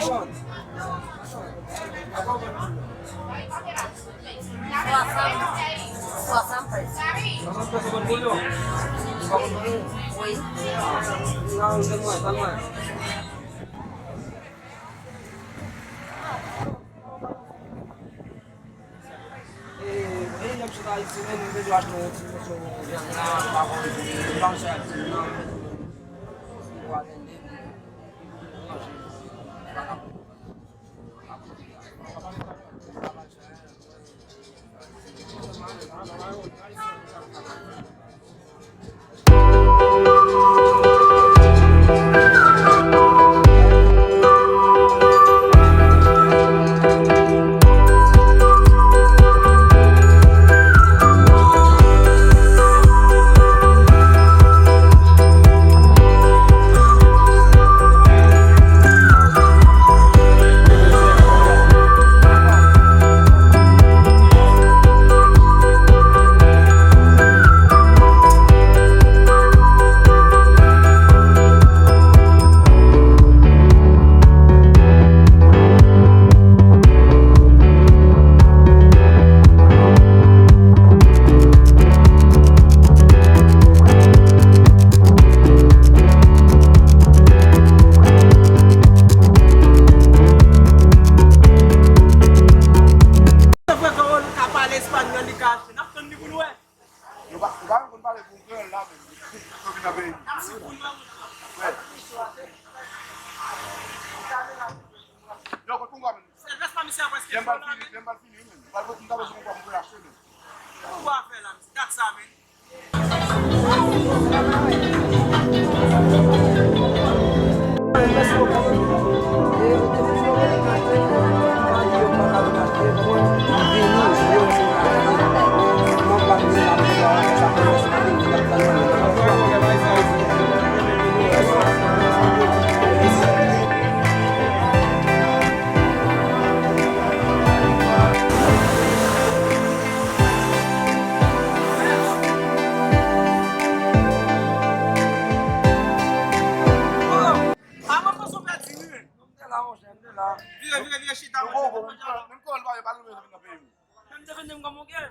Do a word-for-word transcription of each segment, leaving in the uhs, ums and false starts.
Swasant. Swasant pèz. Swasant pèz, ou konn konn yo? Ou pa konn konn yo? Wi. Nan, se mwen, se mwen. E, e, y ap chita Ayiti, men nou bezwen achte yon ti moso vyann nan, pa konn, blanch Ayiti nan, pou atende, pou manje, vagabon. Se vre, Carole ka pale espanyòl, li ka achte. N ap tann li pou nou wè. Yo pa, yo pa konn pale pou kreyòl la menm. Yo vin nan peyi nou. Frè. Yo, kot kongo a menm? Sèl vès pa misye a prèske. Lè m pral fini, lè m pral fini, wi, menm. M pral, m ta bezwen kongo a pou m achte, menm. Kongo a fè la, misye. Dat sa, menm. Avan Fason pèdi wi. M te la, monchè, m te la. Vire, vire, vire, chita, monchè, m te la. Menm kòman li pa vle pale, nou vin nan peyi m. Menm te vin m kòman gen.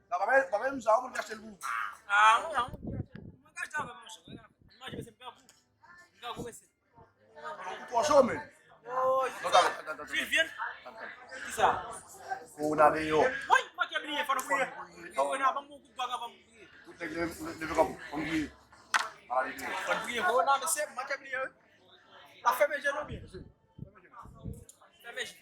La, pa bay, pa bay m sa, ou pou l achte l pou ou. Ah, mwen, mwen, mwen ka achte avè m, monchè, mwen ka fè. Manje, mesye, m grangou. M grangou, mesye. Ou twò cho, men. Oh, non, talè, talè, talè, talè. Jus vyann? Talè, talè. Kisa? Kowona deyò. Woy, manke bliye, fò nou priye. Kowona, ban m yon kout dwòg avan m priye. Tout nèg leve, leve kanpe, fò n priye. Maladi deyò. Fò n priye, kowona, mesye, manke bliye, wi. La fèmen je nou byen. Fèmen je, fèmen je.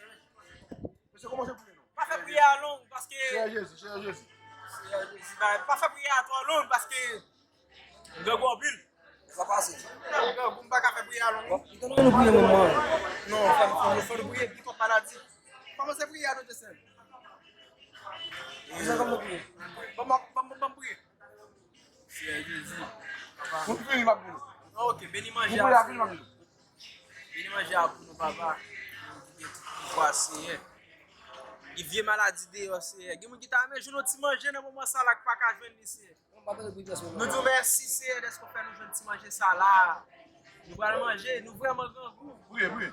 Mesye, kòmanse priye non. Pa fè priyè a long, paske Seyè Jezi, Seyè Jezi. Seyè Jezi, pa, pa fè priyè a twò long, paske grangou anpil. Sa pase. Grangou, m pa ka fè priyè a long. Bon, m tande nou priye menm mwen. Non, fò, fò, fò nou priye, gen twòp maladi. Kòmanse priyè a non de sèl. Kisa kòmanse priye? Ban m, ban m, ban m priye. Seyè Jezi. Papa. Mwen fini, m ap vini. Ok, beni manje a, Seyè. Beni manje a pou nou, papa. Ki gen tout pouvwa, Seyè. Gen vye maladi deyò, Seyè. Gen moun ki ta renmen jwenn yon ti manje nan moman sa la, ki pa ka jwenn li, Seyè. Nou di w mèsi, Seyè, dèske w fè nou jwenn ti manje sa la. Nou pral manje, nou vrèman grangou. Priye, priye.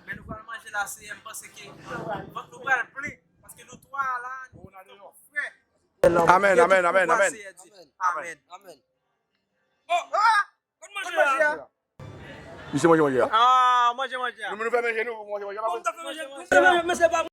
Men nou pral manje la, Seyè, m panse ke vant nou pral plen. Paske nou twa la, nou frè. Amèn, amèn, amèn, amèn. Amèn. Amèn. Oh, ah! Kot manje a? Misye manje manje a. Ah, manje manje a. Nou, nou fè manje nou, manje manje a. Bon, m ta fè manje, m ta fè manje, men se pa